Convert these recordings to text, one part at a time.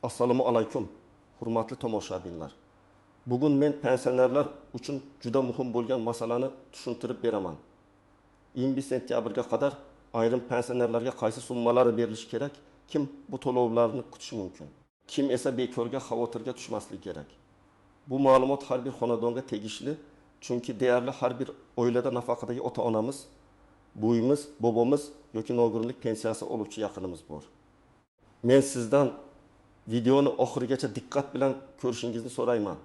Assalomu alaykum, hurmatli tomoshabinlar. Bugun men pensionerlar uchun juda muhim bo'lgan masalani tushuntirib beraman. 15 sentyabrga qadar ayrim pensionerlarga qaysi summalar berilishi kerak, kim bu to'lovlarni kutishi mumkin, kim esa bekorga xavotirga tushmasligi kerak. Bu ma'lumot har bir xonadonga tegishli, chunki deyarli har bir oilada nafaqadagi ota-onamiz, buvimiz, bobomiz yoki nogironlik pensiyasi oluvchi yaqinimiz bor. Men sizdan videoni oxirigacha diqqat bilan ko'rishingizni so'rayman.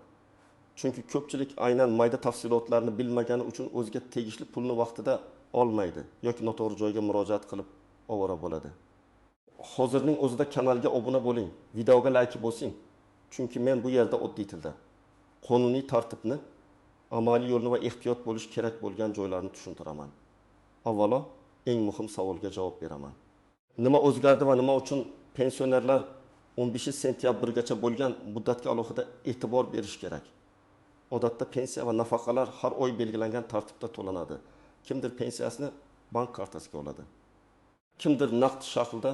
Chunki ko'pchilik aynan mayda tafsilotlarni bilmagani uchun o'ziga tegishli pulni vaqtida olmaydi yoki noto'g'ri joyga murojaat qilib ovora bo'ladi. Hozirning o'zida kanalga obuna bo'ling, videoga like bosing. Chunki men bu yerda oddiy tilda qonuniy tartibni, amaliy yo'lni va ehtiyot bo'lish kerak bo'lgan joylarni tushuntiraman. Avvalo eng muhim savolga javob beraman. Nima o'zgardi va nima uchun pensionerlar 15 sentyabrgacha bo'lgan muddatga alohida e'tibor berish kerak? Odatda pensiya va nafaqalar har oy belgilangan tartibda to'lanadi. Kimdir pensiyasini bank kartasiga oladi, kimdir naqd shaklda,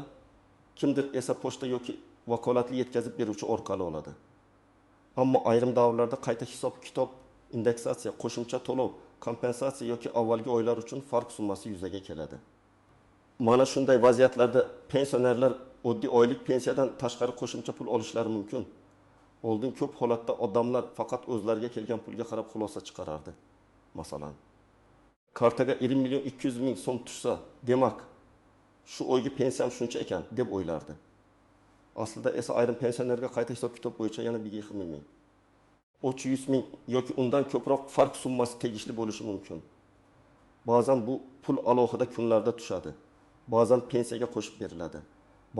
kimdir esa pochta yoki vakolatli yetkazib beruvchi orqali oladi. Ammo ayrim davrlarda qayta hisob-kitob, indeksatsiya, qo'shimcha to'lov, kompensatsiya yoki avvalgi oylar uchun farq summasi yuzaga keladi. Mana shunday vaziyatlarda pensionerlar oddiy oylik pensiyadan tashqari qo'shimcha pul olishlari mumkin. Oldin ko'p holatda odamlar faqat o'zlariga kelgan pulga qarab xulosa chiqarardi. Masalan, kartaga 1 million 200 ming so'm tushsa, demak, shu oygi pensiyam shuncha ekan deb o'ylardi. Aslida esa ayrim pensionerga qayta hisob-kitob bo'yicha yana 1,5 ming, 300 ming yoki undan ko'proq farq summasi tegishli bo'lishi mumkin. Ba'zan bu pul alohida kunlarda tushadi, ba'zan pensiyaga qo'shib beriladi,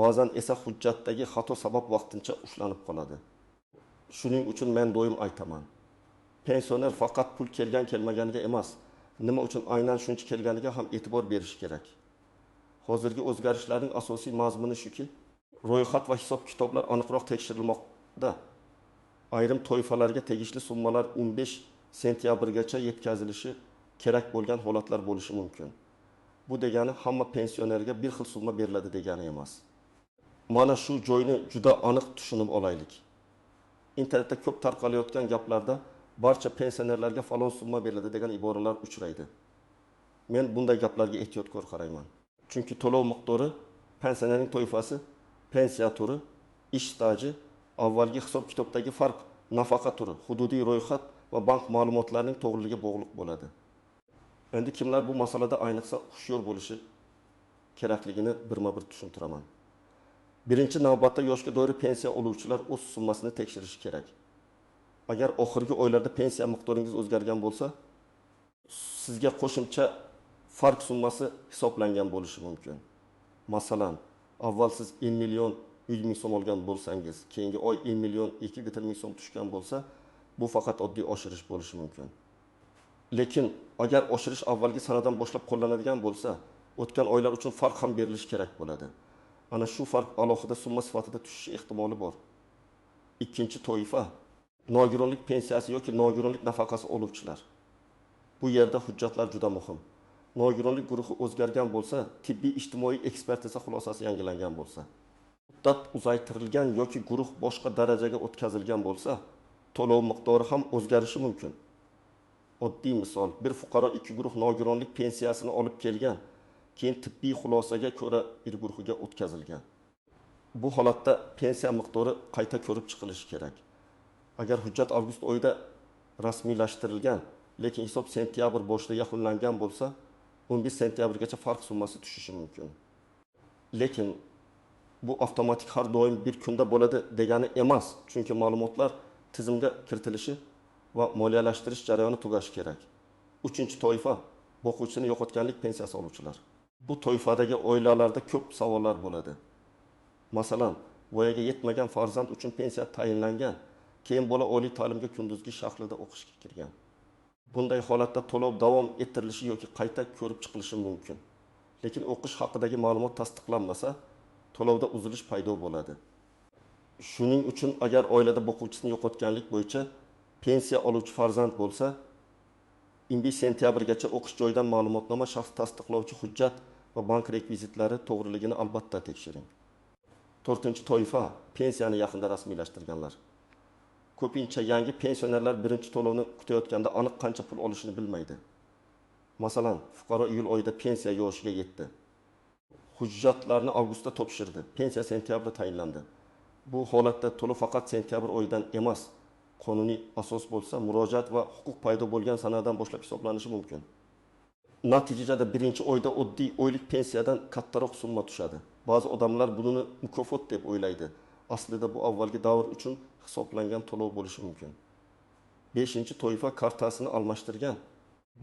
ba'zan esa hujjatdagi xato sabab vaqtincha ushlanib qoladi. Shuning uchun men doim aytaman: pensioner faqat pul kelgan kelmaganiga emas, nima uchun aynan shuncha kelganiga ham e'tibor berish kerak. Hozirgi o'zgarishlarning asosiy mazmuni shuki, ro'yxat va hisob-kitoblar aniqroq tekshirilmoqda. Ayrim toifalarga tegishli summalar 15 sentyabrgacha yetkazilishi kerak bo'lgan holatlar bo'lishi mumkin. Bu degani hamma pensionerga bir xil summa beriladi degani emas. Mana shu joyni juda aniq tushunib olaylik. Internetda ko'p tarqalayotgan gaplarda barcha pensionerlarga falon summa beriladi degan iboralar uchraydi. Men bunday gaplarga ehtiyotkor qarayman. Chunki to'lov miqdori, pensionerning toifasi, pensiya turi, ish staji, avvalgi hisob-kitobdagi farq, nafaqa turi, hududiy ro'yxat va bank ma'lumotlarining to'g'riligiga bog'liq bo'ladi. Endi kimlar bu masalada ayniqsa hushyor bo'lishi kerakligini birma-bir tushuntiraman. Birinchi navbatda yoshga doir pensiya oluvchilar o'z summasini tekshirishi kerak. Agar oxirgi oylarda pensiya miqdoringiz o'zgargan bo'lsa, sizga qo'shimcha farq summasi hisoblangan bo'lishi mumkin. Masalan, avval siz 1 million 100 ming so'm olgan bo'lsangiz, keyingi oy 1 million 2,5 ming so'm tushgan bo'lsa, bu faqat oddiy oshirish bo'lishi mumkin. Lekin agar oshirish avvalgi sanadan boshlab qo'llanadigan bo'lsa, o'tgan oylar uchun farq ham berilishi kerak bo'ladi. Ana shu farq alohida summa sifatida tushishi ehtimoli bor. Ikkinchi toifa nogironlik pensiyasi yoki nogironlik nafaqasi oluvchilar. Bu yerda hujjatlar juda muhim. Nogironlik guruhi o'zgargan bo'lsa, tibbiy ijtimoiy ekspertiza xulosasi yangilangan bo'lsa, muddat uzaytirilgan yoki guruh boshqa darajaga o'tkazilgan bo'lsa, to'lov miqdori ham o'zgarishi mumkin. Oddiy misol, bir fuqaro ikki guruh nogironlik pensiyasini olib kelgan, keyin tibbiy xulosaga ko'ra bir guruhiga o'tkazilgan. Bu holatda pensiya miqdori qayta ko'rib chiqilishi kerak. Agar hujjat avgust oyida rasmiylashtirilgan, lekin hisob sentyabr boshida yakunlangan bo'lsa, 15 sentyabrgacha farq summasi tushishi mumkin. Lekin bu avtomatik har doim bir kunda bo'ladi degani emas, chunki ma'lumotlar tizimga kiritilishi va moliyalashtirish jarayoni tugashi kerak. Uchinchi toifa boquvchisini yo'qotganlik pensiyasi oluvchilar. Bu toifadagi oilalarda ko'p savollar bo'ladi. Masalan, voyaga yetmagan farzand uchun pensiya tayinlangan, keyin bola oliy ta'limga kunduzgi shaklida o'qishga kirgan. Bunday holatda to'lov davom ettirilishi yoki qayta ko'rib chiqilishi mumkin. Lekin o'qish haqidagi ma'lumot tasdiqlanmasa, to'lovda uzilish paydo bo'ladi. Shuning uchun agar oilada boquvchisini yo'qotganlik bo'yicha pensiya oluvchi farzand bo'lsa, 15 sentyabrgacha o'qish joyidan ma'lumotnoma, shaxs tasdiqlovchi hujjat va bank rekvizitlari to'g'riligini albatta tekshiring. To'rtinchi toifa pensiyani yaqinda rasmiylashtirganlar. Ko'pincha yangi pensionerlar birinchi to'lovni kutayotganda aniq qancha pul olishini bilmaydi. Masalan, fuqaro iyul oyida pensiya yoshiga yetdi. Hujjatlarni avgustda topshirdi. Pensiya sentyabrda tayinlandi. Bu holatda to'lov faqat sentyabr oyidan emas, qonuniy asos bo'lsa, murojaat va huquq paydo bo'lgan sanadan boshlab hisoblanishi mumkin. Natijada birinchi oyda oddiy oylik pensiyadan kattaroq summa tushadi. Ba'zi odamlar buni mukofot deb o'ylaydi. Aslida bu avvalgi davr uchun hisoblangan to'lov bo'lishi mumkin. Beshinchi toifa kartasini almashtirgan,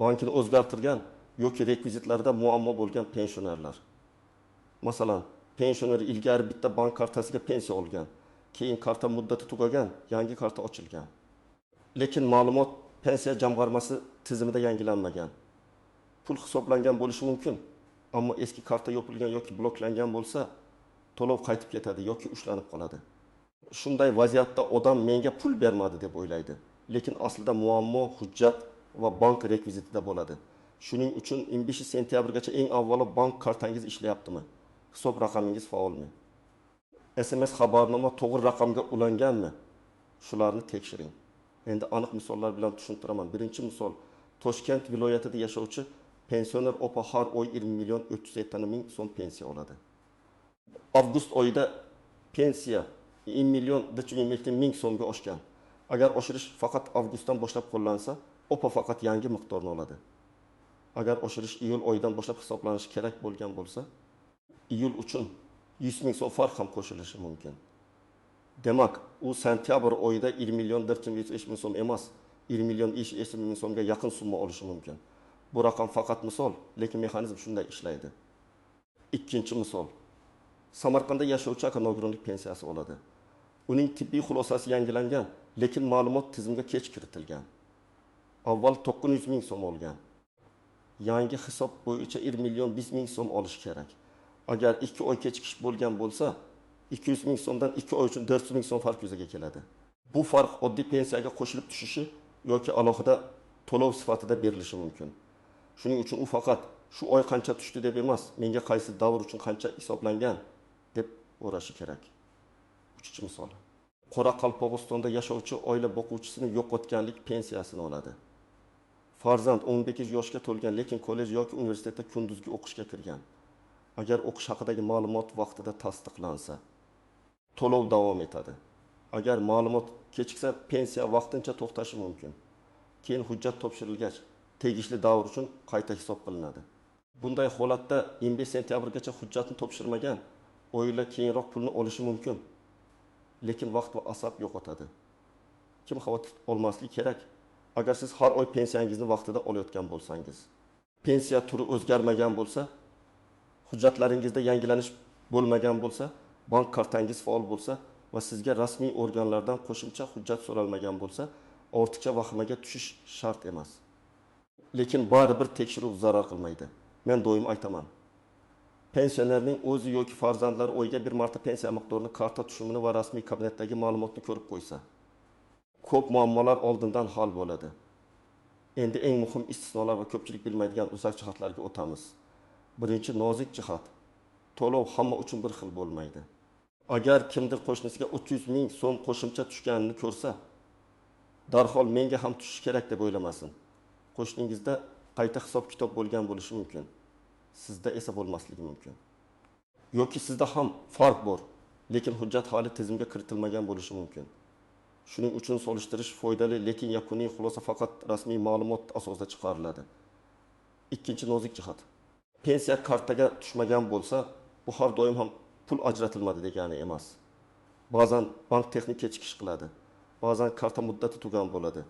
bankini o'zgartirgan yoki rekvizitlarida muammo bo'lgan pensionerlar. Masalan, pensioner ilgari bitta bank kartasiga pensiya olgan, keyin karta muddati tugagan, yangi karta ochilgan. Lekin ma'lumot pensiya jamg'armasi tizimida yangilanmagan. Pul hisoblangan bo'lishi mumkin, ammo eski karta yopilgan yoki bloklangan bo'lsa, to'lov qaytib ketadi yoki ushlanib qoladi. Shunday vaziyatda odam menga pul bermadi deb o'ylaydi, lekin aslida muammo hujjat va bank rekvizitida bo'ladi. Shuning uchun 15 sentyabrgacha eng avvalo bank kartangiz ishlayaptimi? Hisob raqamingiz faolmi? SMS xabarnoma to'g'ri raqamga ulanganmi? Shularni tekshiring. Endi aniq misollar bilan tushuntiraman. Birinchi misol, Toshkent viloyatida yashovchi pensioner opa har oy 1 million 370 ming so'm pensiya oladi. Avgust oyida pensiya 1 million 427 ming so'mga oshgan. Agar oshirish faqat avgustdan boshlab qo'llansa, opa faqat yangi miqdorni oladi. Agar oshirish iyul oyidan boshlab hisoblanishi kerak bo'lgan bo'lsa, iyul uchun 100 ming so'm farq ham qo'shilishi mumkin. Demak, u sentyabr oyida 1 million 473 ming so'm emas, 1 million 550 ming so'mga yaqin summa olishi mumkin. Bu raqam faqat misol, lekin mexanizm shunday ishlaydi. Ikkinchi misol. Samarqandda yashovchi aka nogironlik pensiyasi oladi. Uning tibbiy xulosasi yangilangan, lekin ma'lumot tizimga kech kiritilgan. Avval 900 ming so'm olgan. Yangi hisob bo'yicha 1 million 5 ming so'm olish kerak. Agar 2 oy kechikish bo'lgan bo'lsa, 200 ming so'mdan 2 oy uchun 400 ming so'm farq yuzaga keladi. Bu farq oddiy pensiyaga qo'shilib tushishi yoki alohida to'lov sifatida berilishi mumkin. Shuning uchun u faqat shu oy qancha tushdi deb emas, menga qaysi davr uchun qancha hisoblangan deb o'rashi kerak. Uchinchi misol. Qoraqalpog'istonda yashovchi oila boquvchisini yo'qotganlik pensiyasini oladi. Farzand 15 yoshga to'lgan, lekin kollej yoki universitetda kunduzgi o'qishga kirgan. Agar o'qish haqidagi ma'lumot vaqtida tasdiqlansa, to'lov davom etadi. Agar ma'lumot kechiksa, pensiya vaqtincha to'xtashi mumkin. Keyin hujjat topshirilgach, tegishli davr uchun qayta hisob qilinadi. Bunday holatda 25 sentyabrgacha hujjatni topshirmagan oila keyinroq pulni olishi mumkin. Lekin vaqt va asab yo'qotadi. Kim xavotir olmasligi kerak? Agar siz har oy pensiyangizni vaqtida olayotgan bo'lsangiz, pensiya turi o'zgarmagan bo'lsa, hujjatlaringizda yangilanish bo'lmagan bo'lsa, bank kartangiz faol bo'lsa va sizga rasmiy organlardan qo'shimcha hujjat so'ralmagan bo'lsa, ortiqcha vahimaga tushish shart emas. Lekin baribir tekshiruv zarar qilmaydi. Men doim aytaman. Pensionerning o'zi yoki farzandlari oyga bir marta pensiya miqdorini, karta tushumini va rasmiy kabinetdagi ma'lumotni ko'rib qo'ysa, ko'p muammolar oldindan hal bo'ladi. Endi eng muhim istisnolar va ko'pchilik bilmaydigan o'zak jihatlarga o'tamiz. Birinchi nozik jihat. To'lov hamma uchun bir xil bo'lmaydi. Agar kimdir qo'shnisiga 300 ming so'm qo'shimcha tushganini ko'rsa, darhol menga ham tushishi kerak deb o'ylamasin. Qo'shningizda qayta hisob-kitob bo'lgan bo'lishi mumkin. Sizda esa bo'lmasligi mumkin. Yoki sizda ham farq bor, lekin hujjat hali tizimga kiritilmagan bo'lishi mumkin. Shuning uchun solishtirish foydali, lekin yakuniy xulosa faqat rasmiy ma'lumot asosida chiqariladi. Ikkinchi nozik jihat. Pensiya kartaga tushmagan bo'lsa, bu har doim ham pul ajratilmadi degani emas. Ba'zan bank texnik kechikish qiladi. Ba'zan karta muddati tugan bo'ladi.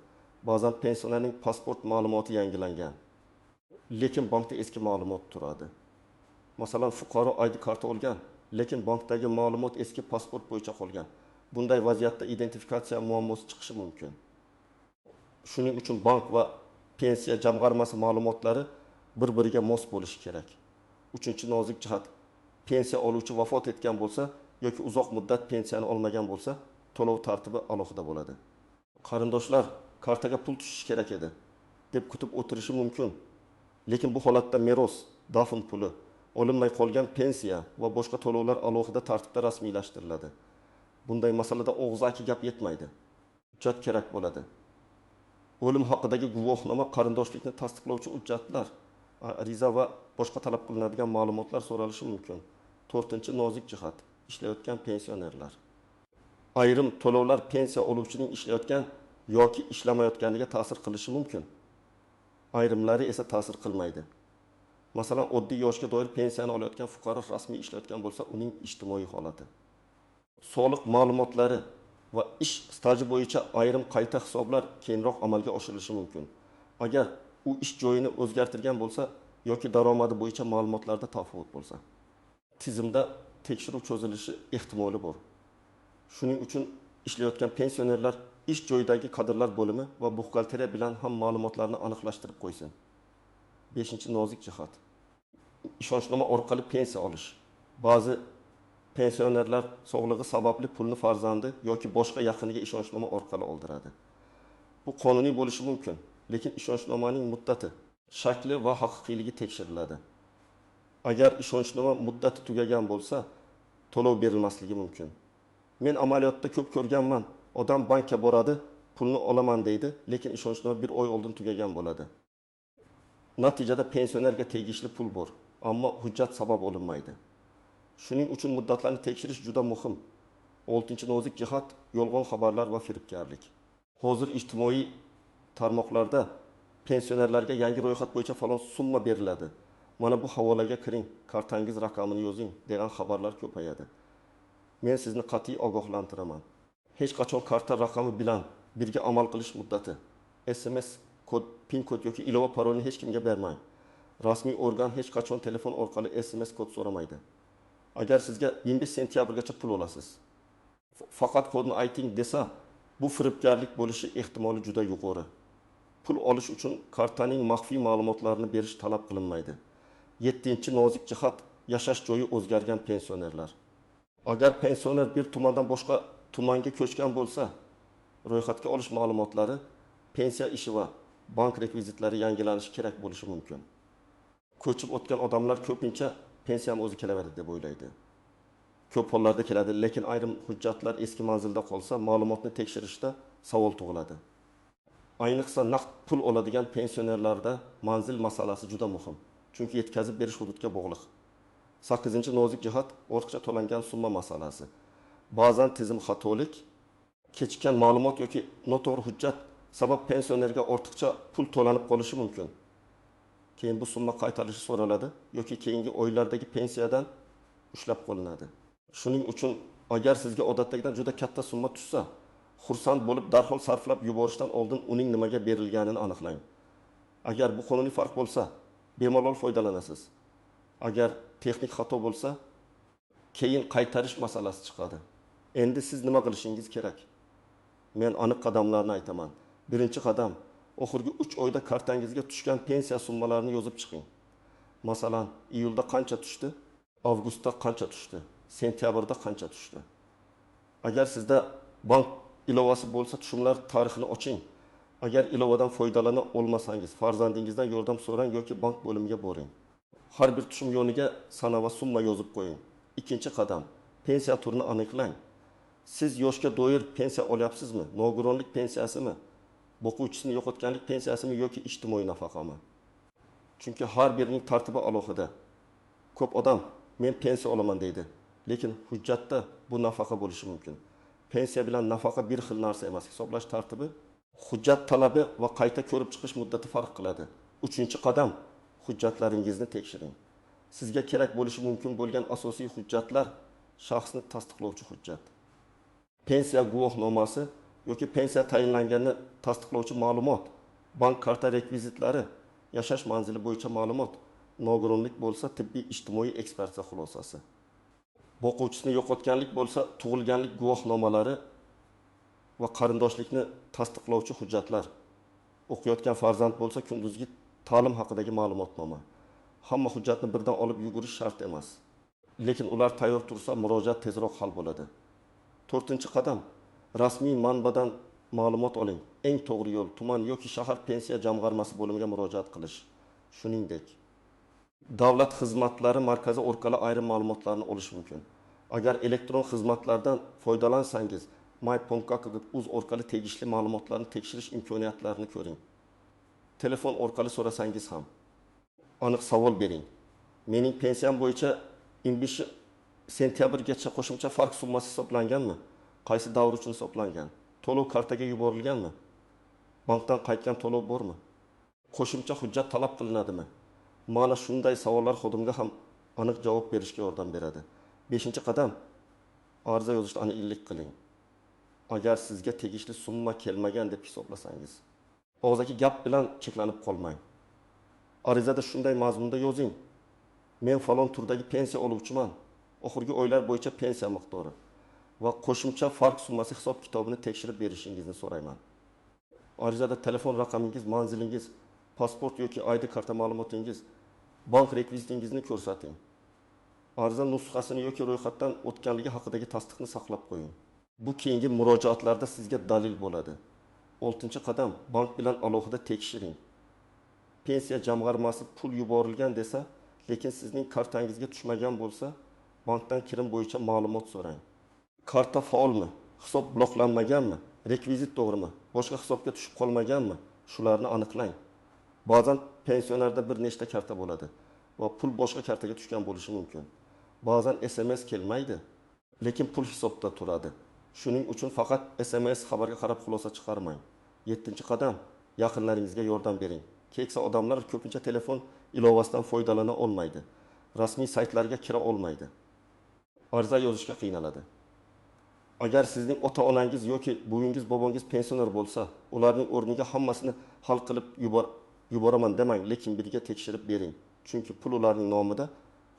Ba'zan pensionerning pasport ma'lumoti yangilangan, lekin bankda eski ma'lumot turadi. Masalan, fuqaro ID karta olgan, lekin bankdagi ma'lumot eski pasport bo'yicha qolgan. Bunday vaziyatda identifikatsiya muammosi chiqishi mumkin. Shuning uchun bank va pensiya jamg'armasi ma'lumotlari bir-biriga mos bo'lishi kerak. Uchinchi nozik jihat. Pensiya oluvchi vafot etgan bo'lsa yoki uzoq muddat pensiyani olmagan bo'lsa, to'lov tartibi alohida bo'ladi. Qarindoshlar kartaga pul tushishi kerak edi deb kutib o'tirishi mumkin. Lekin bu holatda meros, dafn puli Olinmay qolgan pensiya va boshqa to'lovlar alohida tartibda rasmiylashtiriladi. Bunday masalada og'zaki gap yetmaydi. Hujjat kerak bo'ladi. O'lim haqidagi guvohnoma, qarindoshlikni tasdiqlovchi hujjatlar, ariza va boshqa talab qilinadigan ma'lumotlar so'ralishi mumkin. To'rtinchi nozik jihat: ishlayotgan pensionerlar. Ayrim to'lovlar pensiya oluvchining ishlayotgan yoki ishlamayotganiga ta'sir qilishi mumkin. Ayrimlari esa ta'sir qilmaydi. Masalan, oddiy yoshga doir pensiyani olayotgan fuqaro rasmiy ishlayotgan bo'lsa, uning ijtimoiy holati. Soliq ma'lumotlari va ish staji bo'yicha ayrim qayta hisoblar keyinroq amalga oshirilishi mumkin. Agar u ish joyini o'zgartirgan bo'lsa yoki daromadi bo'yicha ma'lumotlarda tafovut bo'lsa, tizimda tekshiruv cho'zilishi ehtimoli bor. Shuning uchun ishlayotgan pensionerlar ish joyidagi kadrlar bo'limi va buxgalteriya bilan ham ma'lumotlarni aniqlashtirib qo'ysin. Beshinchi nozik jihat: ishonchnoma orqali pensiya olish. Ba'zi pensionerlar sog'lig'i sababli pulni farzandi yoki boshqa yaqiniga ishonchnoma orqali oldiradi. Bu qonuniy bo'lishi mumkin, lekin ishonchnomaning muddati, shakli va haqiqiyligi tekshiriladi. Agar ishonchnoma muddati tugagan bo'lsa, to'lov berilmasligi mumkin. Men amaliyotda ko'p ko'rganman. Odam bankka boradi, pulni olaman deydi, lekin ishonchnoma bir oy oldin tugagan bo'ladi. Natijada pensionerga tegishli pul bor, ammo hujjat sabab olinmaydi. Shuning uchun muddatlarni tekshirish juda muhim. Oltinchi nozik jihat: yolg'on xabarlar va firibgarlik. Hozir ijtimoiy tarmoqlarda pensionerlarga yangi ro'yxat bo'yicha falon summa beriladi. Mana bu havolaga kiring, kartangiz raqamini yozing degan xabarlar ko'payadi. Men sizni qat'iy ogohlantiraman. Hech qachon karta raqami bilan birga amal qilish muddati, SMS kod, PIN kod yoki ilova parolni hech kimga bermang. Rasmiy organ hech qachon telefon orqali SMS kod so'ramaydi. Agar sizga 25 sentyabrgacha pul olasiz, faqat kodni ayting desa, bu firibgarlik bo'lishi ehtimoli juda yuqori. Pul olish uchun kartaning maxfiy ma'lumotlarini berish talab qilinmaydi. Yettinchi nozik jihat: yashash joyi o'zgargan pensionerlar. Agar pensioner bir tumandan boshqa tumanga ko'chgan bo'lsa, ro'yxatga olish ma'lumotlari, pensiya ishi va bank rekvizitlari yangilanishi kerak bo'lishi mumkin. Ko'chib o'tgan odamlar ko'pincha pensiyam o'zi kelaveradi deb o'ylaydi. Ko'p hollarda keladi, lekin ayrim hujjatlar eski manzilda qolsa, ma'lumotni tekshirishda savol tug'iladi. Ayniqsa naqd pul oladigan pensionerlarda manzil masalasi juda muhim, chunki yetkazib berish hududga bog'liq. Sakkizinchi nozik jihat: ortiqcha to'langan summa masalasi. Ba'zan tizim xatolik, kechikkan ma'lumot yoki noto'g'ri hujjat sabab pensionerga ortiqcha pul to'lanib qolishi mumkin. Keyin bu summa qaytarilishi so'raladi yoki keyingi oylardagi pensiyadan ushlab qolinadi. Shuning uchun agar sizga odatdagidan juda katta summa tushsa, xursand bo'lib darhol sarflab yuborishdan oldin uning nimaga berilganini aniqlang. Agar bu qonuniy farq bo'lsa, bemalol foydalanasiz. Agar texnik xato bo'lsa, keyin qaytarish masalasi chiqadi. Endi siz nima qilishingiz kerak? Men aniq qadamlarni aytaman. Birinchi qadam: oxirgi 3 oyda kartangizga tushgan pensiya summalarini yozib chiqing. Masalan, iyulda qancha tushdi, avgustda qancha tushdi, sentyabrda qancha tushdi. Agar sizda bank ilovasi bo'lsa, tushumlar tarixini oching. Agar ilovadan foydalana olmasangiz, farzandingizdan yordam so'rang yoki bank bo'limiga boring. Har bir tushum yoniga sana va summa yozib qo'ying. Ikkinchi qadam: pensiya turini aniqlang. Siz yoshga doir pensiya olyapsizmi, nogironlik pensiyasimi, boquvchisini yo'qotganlik pensiyasimi yoki ijtimoiy nafaqami? Chunki har birining tartibi alohida. Ko'p odam men pensiya olaman deydi, lekin hujjatda bu nafaqa bo'lishi mumkin. Pensiya bilan nafaqa bir xil narsa emas. Hisoblash tartibi, hujjat talabi va qayta ko'rib chiqish muddati farq qiladi. Uchinchi qadam: hujjatlaringizni tekshiring. Sizga kerak bo'lishi mumkin bo'lgan asosiy hujjatlar: shaxsni tasdiqlovchi hujjat, pensiya guvohnomasi yoki pensiya tayinlanganini tasdiqlovchi ma'lumot, bank karta rekvizitlari, yashash manzili bo'yicha ma'lumot, nogironlik bo'lsa tibbiy ijtimoiy ekspertiza xulosasi, boquvchisini yo'qotganlik bo'lsa tug'ilganlik guvohnomalari va qarindoshlikni tasdiqlovchi hujjatlar, o'qiyotgan farzand bo'lsa kunduzgi ta'lim haqidagi ma'lumotnoma. Hamma hujjatni birdan olib yugurish shart emas, lekin ular tayyor tursa murojaat tezroq hal bo'ladi. To'rtinchi qadam: rasmiy manbadan ma'lumot oling. Eng to'g'ri yo'l tuman yoki shahar pensiya jamg'armasi bo'limiga murojaat qilish. Shuningdek, Davlat xizmatlari markazi orqali ayrim ma'lumotlarni olish mumkin. Agar elektron xizmatlardan foydalansangiz, my.kgg.uz orqali tegishli ma'lumotlarni tekshirish imkoniyatlarini ko'ring. Telefon orqali so'rasangiz ham aniq savol bering. Mening pensiyam bo'yicha 15 sentyabrgacha qo'shimcha farq summasi hisoblanganmi? Qaysi davr uchun hisoblangan? To'lov kartaga yuborilganmi? Bankdan qaytgan to'lov bormi? Qo'shimcha hujjat talab qilinadimi? Mana shunday savollar xodimga ham aniq javob berishga yordam beradi. 5-qadam, ariza yozishda aniqlik qiling. Agar sizga tegishli summa kelmagan deb hisoblasangiz, og'zaki gap bilan cheklanib qolmang. Arizada shunday mazmunda yozing: men falon turdagi pensiya oluvchiman. Oxirgi oylar bo'yicha pensiya miqdori va qo'shimcha farq summasi hisob kitobini tekshirib berishingizni so'rayman. Arizada telefon raqamingiz, manzilingiz, pasport yoki ID karta ma'lumotingiz, bank rekvizitingizni ko'rsating. Ariza nusxasini yoki ro'yxatdan o'tganligi haqidagi tasdiqni saqlab qo'ying. Bu keyingi murojaatlarda sizga dalil bo'ladi. 6-qadam, bank bilan alohida tekshiring. Pensiya jamg'armasi pul yuborilgan desa, lekin sizning kartangizga tushmagan bo'lsa, bankdan kirim bo'yicha ma'lumot so'rang. Karta faolmi? Hisob bloklanmaganmi? Rekvizit to'g'rimi? Boshqa hisobga tushib qolmaganmi? Shularni aniqlang. Ba'zan pensionerda bir nechta karta bo'ladi va pul boshqa kartaga tushgan bo'lishi mumkin. Ba'zan SMS kelmaydi, lekin pul hisobda turadi. Shuning uchun faqat SMS xabarga qarab xulosa chiqarmang. 7-qadam, yaqinlaringizga yordam bering. Keksa odamlar ko'pincha telefon ilovasidan foydalana olmaydi. Rasmiy saytlarga kira olmaydi. Ariza yozishga qiynaladi. Agar sizning ota-onangiz yoki buvingiz, bobongiz pensioner bo'lsa, ularning o'rniga hammasini hal qilib yuboraman demang, lekin birga tekshirib bering. Chunki pul ularning nomida,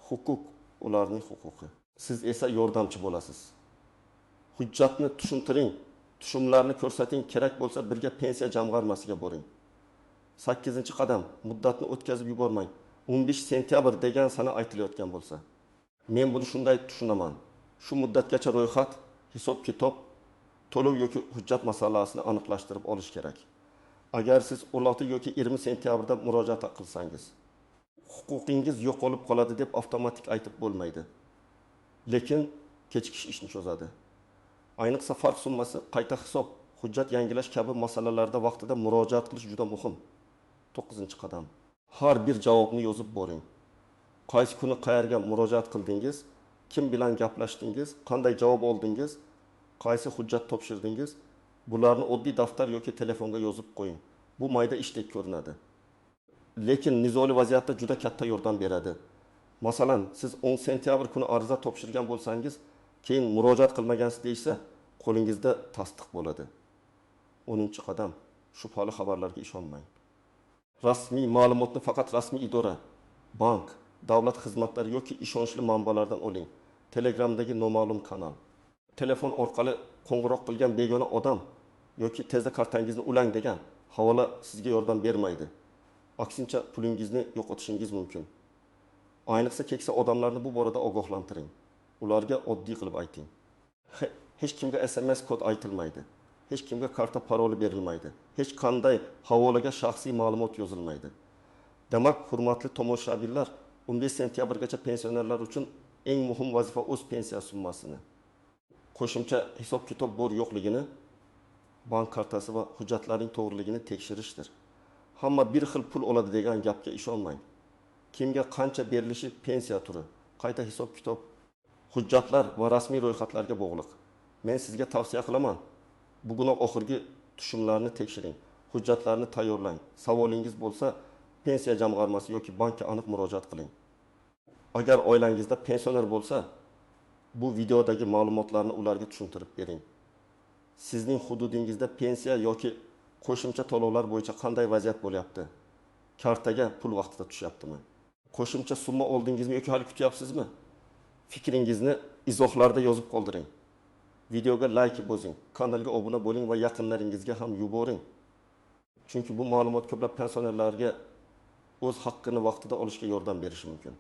huquq ularning huquqi. Siz esa yordamchi bo'lasiz. Hujjatni tushuntiring, tushumlarni ko'rsating, kerak bo'lsa birga pensiya jamg'armasiga boring. 8-qadam, muddatni o'tkazib yubormang. 15 sentyabr degan sana aytilayotgan bo'lsa, men buni shunday tushunaman. Shu muddatgacha ro'yxat, hisob-kitob, to'lov yoki hujjat masalasini aniqlashtirib olish kerak. Agar siz 16 yoki 20 sentyabrda murojaat qilsangiz, huquqingiz yo'qolib qoladi deb avtomatik aytib bo'lmaydi. Lekin kechikish ishni cho'zadi. Ayniqsa farq summasi, qayta hisob, hujjat yangilash kabi masalalarda vaqtida murojaat qilish juda muhim. 9-qadam. Har bir javobni yozib boring. Qaysi kuni qayerga murojaat qildingiz, kim bilan gaplashdingiz, qanday javob oldingiz, qaysi hujjat topshirdingiz, bularni oddiy daftar yoki telefonga yozib qo'ying. Bu mayda ishdek ko'rinadi. Lekin nizoli vaziyatda juda katta yordam beradi. Masalan, siz 10 sentyabr kuni ariza topshirgan bo'lsangiz, keyin murojaat qilmagansiz deysa, qo'lingizda tasdiq bo'ladi. 10-qadam, shubhali xabarlarga ishonmang. Rasmiy ma'lumotni faqat rasmiy idora, bank, davlat xizmatlari yoki ishonchli manbalardan oling. Telegramdagi noma'lum kanal, telefon orqali qo'ng'iroq qilgan begona odam yoki tezda kartangizni ulang degan havola sizga yordam bermaydi. Aksincha pulingizni yo'qotishingiz mumkin. Ayniqsa keksa odamlarni bu borada ogohlantiring. Ularga oddiy qilib ayting. Hech kimga SMS kod aytilmaydi. Hech kimga karta paroli berilmaydi. Hech qanday havolaga shaxsiy ma'lumot yozilmaydi. Demak, hurmatli tomoshabinlar, 15 sentyabrgacha pensionerlar uchun eng muhim vazifa o'z pensiya summasini, qo'shimcha hisob-kitob bor yo'qligini, bank kartasi va hujjatlarning to'g'riligini tekshirishdir. Hamma bir xil pul oladi degan gapga ishonmang. Kimga qancha berilishi pensiya turi, qayta hisob-kitob, hujjatlar va rasmiy ro'yxatlarga bog'liq. Men sizga tavsiya qilaman. Bugunoq oxirgi tushumlarni tekshiring, hujjatlarni tayyorlang. Savolingiz bo'lsa, pensiya jamg'armasi yoki bankka aniq murojaat qiling. Agar oilangizda pensioner bo'lsa, bu videodagi ma'lumotlarni ularga tushuntirib bering. Sizning hududingizda pensiya yoki qo'shimcha to'lovlar bo'yicha qanday vaziyat bo'lyapti? Kartaga pul vaqtida tushyaptimi? Qo'shimcha summa oldingizmi yoki hali kutyapsizmi? Fikringizni izohlarda yozib qoldiring. Videoga like bosing, kanalga obuna bo'ling va yaqinlaringizga ham yuboring. Chunki bu ma'lumot ko'plab pensionerlarga o'z haqqini vaqtida olishga yordam berishi mumkin.